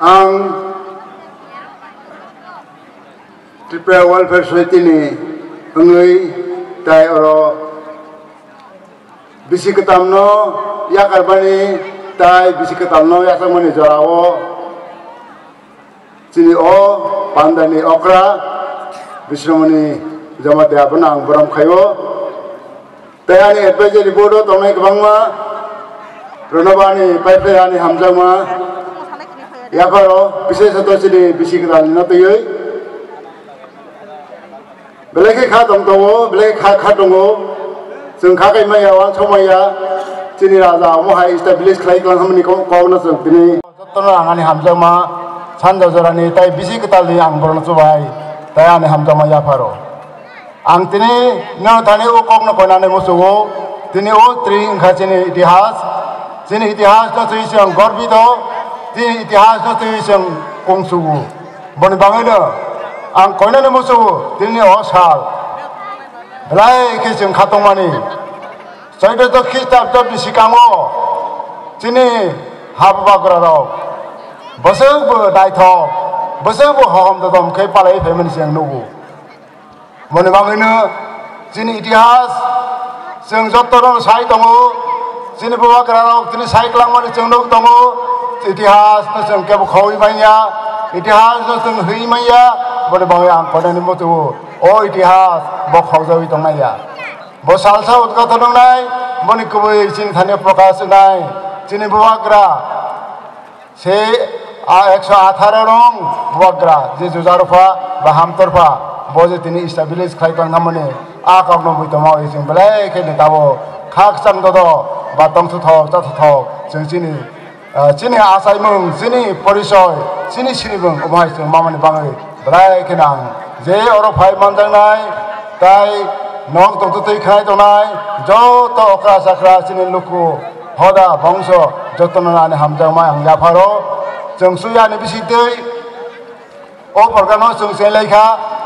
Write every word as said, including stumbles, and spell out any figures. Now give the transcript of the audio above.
Ang Tripura Welfare Society ni wngwi tai oro bisi kwtalno yakarbani tai bisi kwtalno yachakmani jorao chini o pandani okra Bisramoni Jamatia bono ang borom khaio. Tei ani advisory board o tongnai kwbangma rwno bo ani paiphlai ani hamjakma yapharo, bisesoto chini bisi kwtalni no twiwi. Belai khe kha tong tongo, belai khe kha kha tongo. Chwng kha kai maya, uansuk maya, chini raja omo hai establish khlai tlang hamni kok, kok no chwng tini. Jotono ang ani hamjakma sanja jorani tai bisi kwtalni ang borokno chubai, tai ani hamjakma yapharo. Ang tini no thani o kokno koinani muchungo, tini o tring wngkha chini itihas, chini itihas no twi chwng gorbito, chini itihas no twi chwng kungsugo. Boni bagwino ang koinani muchungo tini o sal belai khe chwng khatongmani. Chaitya Khristabdabni sikango chini ha bubagrarok bwswkbo naithok, bwswkbo hohom dodom khe palaiwi phaimani chwng nugo. Moni bagwino chini itihas chwng jotono sai tongo, chini bubagrarok chini sai kwlangmani chwng nuk tongo, itihasno chwng kebo khaui manya, itihasno chwng hwi manya, boni bagwi ang koinani muchungo o itihas bo khokjagwi tongnai ya. Bo salsa udghaton wngnai, boni kubui chini thani prokash wngnai, chini bubagra se a ekso atharo rong bubagra je jujarupha ba hamtorpha, bo je tini establish khlai tongmani a kokno bui tongma wi chwng belai khe ni tabo khakchang dodo ba tongthothok chathothok chwng chini Ah, chini achaimung, chini porichoi, chini sinibung, omo hai chwng mamani bagwi belai kheno ang je oro phai manjaknai, tai nok tongtwtwi khnai tongnai, joto okra chakra chini luku, hoda, bongso, jotono ani hamjakma ang yapharo, chwng suyani bisitwi, O program no chwng chenglai kha.